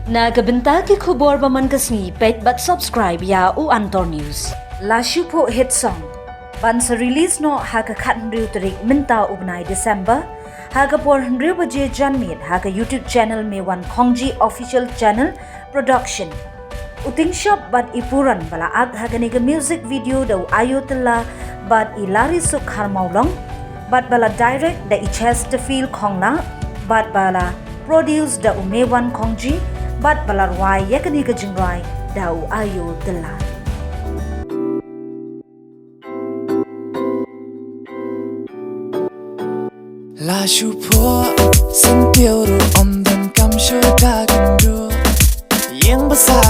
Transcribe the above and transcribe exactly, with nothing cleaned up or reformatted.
Na ka bynta ki khubor ba man ka sngi, peit bad subscribe ïa u Antor News. La shu phuh hit song ban sa release noh ha ka khathynriew tarik mynta u bnai December, ha ka por hynriew baje janmiet ha ka YouTube channel Mewan Khongji Official Channel Production. U Tingshop bad i Puran ba la act ha kane ka music video da u Ayo Tylla bad i Larisuk Kharmawlong, bad ba la direct da i Chesterfield Khongla, bad ba la produce da u Mewan Khongji, bad ba la rwai ïa kane ka jingrwai da u Ayo Tylla. La shu phuh, syntiew ruh ym donkam shu da kynduh. Ïeng ba sa